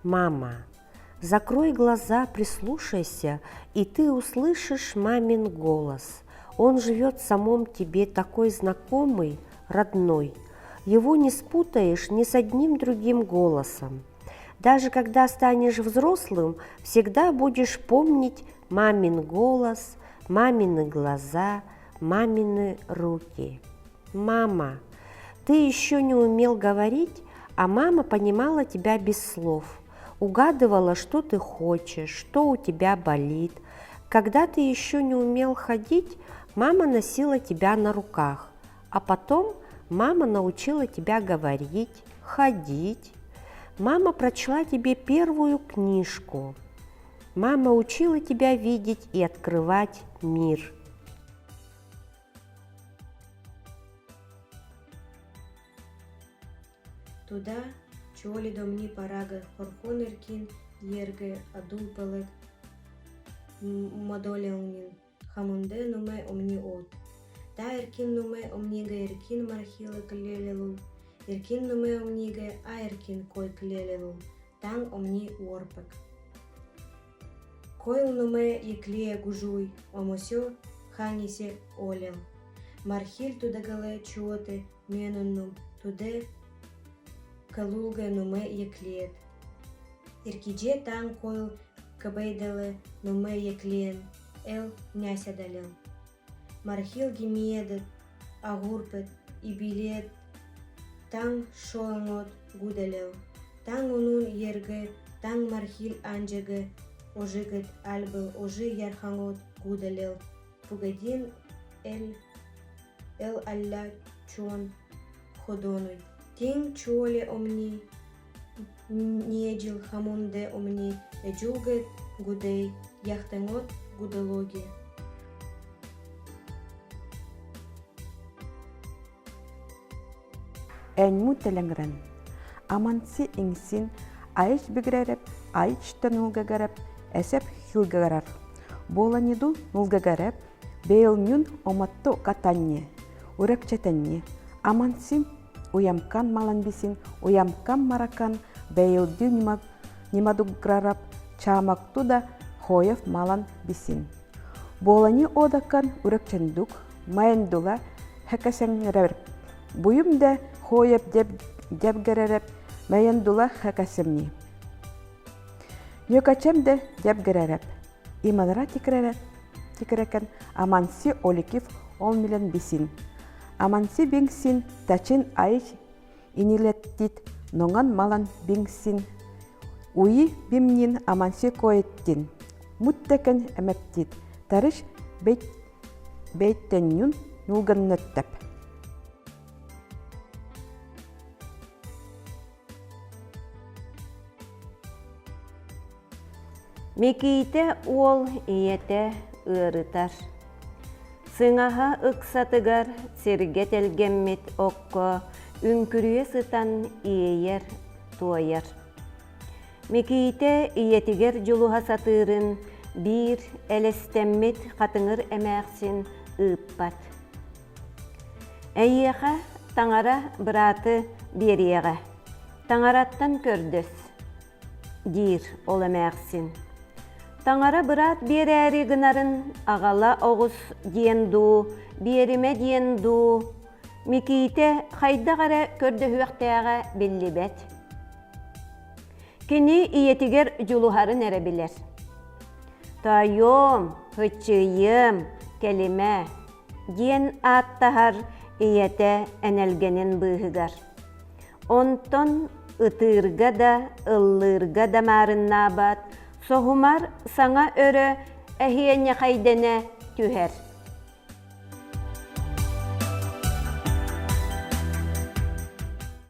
Мама. Закрой глаза, прислушайся, и ты услышишь мамин голос. Он живет в самом тебе такой знакомый, родной. Его не спутаешь ни с одним другим голосом. Даже когда станешь взрослым, всегда будешь помнить мамин голос, мамины глаза, мамины руки. Мама, ты еще не умел говорить, а мама понимала тебя без слов, угадывала, что ты хочешь, что у тебя болит. Когда ты еще не умел ходить, мама носила тебя на руках, а потом мама научила тебя говорить, ходить. Мама прочла тебе первую книжку. Мама учила тебя видеть и открывать мир. Туда чуоли домни парага хорхон эркин ерге адул пелек модолелнин хамунде нуме омни от. Та эркин нуме омниге эркин мархилы клелелул, эркин нуме омниге а эркин кой клелелул, таң омни уорпек. Койл нуме еклие гужуй, омосё ханисе олел. Мархиль тудагале чуоте менуннум туде калулге нуме еклиет. Иркидже таң койл кыбейделе нуме еклиен, эл нясядалел. Мархил гимиедет, агурпет, ибилиет таң шоңот гуделел. Таң унун ерге, таң мархил анжеге, ожигет альбыл ожи ярхаңот гуделел. Пугадин эл эл алля чуон ходонуй. Тиң чуоле омни ниедил хамунде омни эджулге гудей яхтеңот гуделоги. Энму телеңрен. Аманси иңсин айч бигререп, айч тәнулгәгәрәп, әсәп хилгәгәрәр. Боланиду нулгәгәрәп, бейлнюн оматту катанни, урекчетенни. Аманси уямкан маланбисин, уямкан маракан, бейлдю нимадуграрап, чамакту да хоев малан бисин. Болани одакан урекчендук, майындула хэкэсэҥҥэрэр. Буйум да хоев деп дьэбгэрэреп, майындула хэкэсэмни. Ньөкэчэм да дьэбгэрэреп. Иманра тикрэрэ тикрэкэн аманси оликив ол милен бисин. Аманси биҥсин тачин айч инилеттит ноҥан малан биҥсин уи бимнин аманси коэттин муттэкэн эмэптит тарыш бейт бейттеннюн нулганнөттеп. Микиитэ уол ийэтэ ыарытар. Сыҥаһа ыксатыгар сиргэ тэлгэммит окко үҥкүрүйэ сытан иэйэр, туойар. Микиитэ ийэтигэр дьулуһа сатыырын биир элэстэммит хатыҥыр эмээхсин ыыппат. Эйиэхэ таҥара бырааты биэриэҕэ. Таҥараттан көрдөс, диир ол эмээхсин. Таҥара быраат биэрээри гынарын аҕала оҕус диэн дуу, биэримэ диэн дуу, Микиитэ хайдах эрэ көрдөһүөхтээҕэ биллибэт. Кини ийэтигэр дьулуһарын эрэ билэр. «Тоойуом, һыччыйыам, кэлимэ» диэн ааттаһар ийэтэ энэлгэнин быыһыгар. Онтон ытыырга да, ыллыырга да маарыннаабат, соһумар саҥа өрө эһиэнньэхэйдэнэ түһэр.